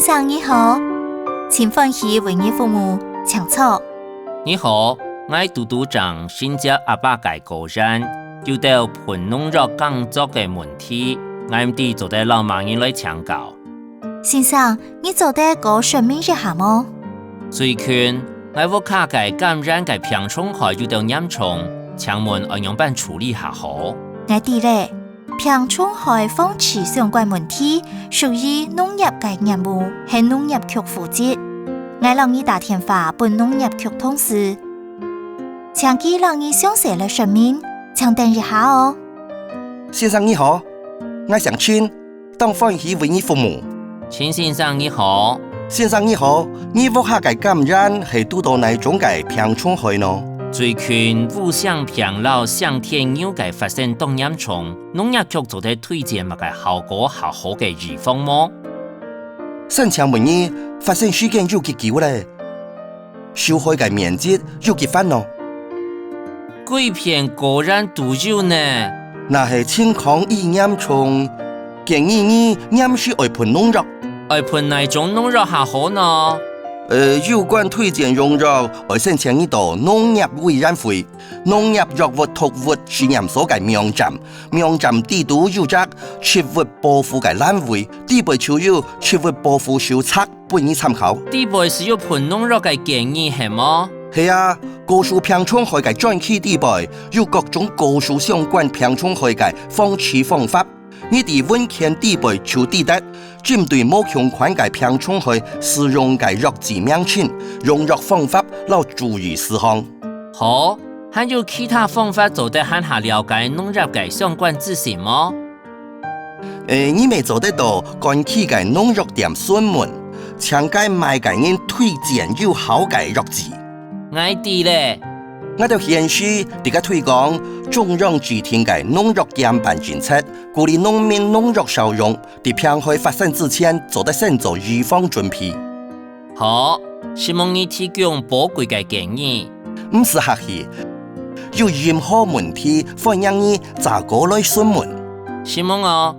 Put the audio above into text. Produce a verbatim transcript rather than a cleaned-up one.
長你好，真歡喜為你服務，請坐。你好，𠊎堵堵正新接阿伯个果園，有兜噴農藥耕作个問題，𠊎毋知做得摎麼人來請教。先生，你做得過說明一下無？最近，𠊎屋下个柑園个病蟲害有兜嚴重，請問愛仰般處理較好？𠊎知了，病蟲害防治相關問題屬於農業个業務，係農業局負責。𠊎摎你打電話分農業局同事，請佢摎你詳細來說明，請等一下哦。先生你好，𠊎姓秦，當歡喜為你服務。秦先生你好。先生你好，你屋下个柑園係堵著哪種个病蟲害呢？最近烏餳病摎餳天牛个發生當嚴重，農業局做得推薦麼个效果較好个預防無？先請問你，發生時間有幾久了？受害个面積有幾闊呢？歸片果園都有呢。若係情況已嚴重，建議你黏時愛噴農藥。愛噴哪種農藥較好呢？呃，有關推薦用藥，愛先請你到農業委員會、農業藥物毒物試驗所个網站。網站底肚有隻植物保護个欄位，底背就有植物保護手冊分你參考。底背就有噴農藥个建議係無？係啊，果樹病蟲害个專區底背有各種果樹相關病蟲害个防治方法。你在文件底背就知得，針對無共款个病蟲害使用个藥劑名稱、用藥方法摎注意事項。好，還有其他方法做得還較了解農藥个相關資訊無？呃，你乜做得到管區个農藥店詢問，請該賣个人推薦有效个藥劑。𠊎知了。𠊎兜現時在該推廣中央指定个農藥減半政策，鼓勵農民農藥少用，在病害發生之前做得先做預防準備。好，承蒙你提供寶貴个建議。毋使客氣，有任何問題歡迎你再過來詢問。承蒙哦。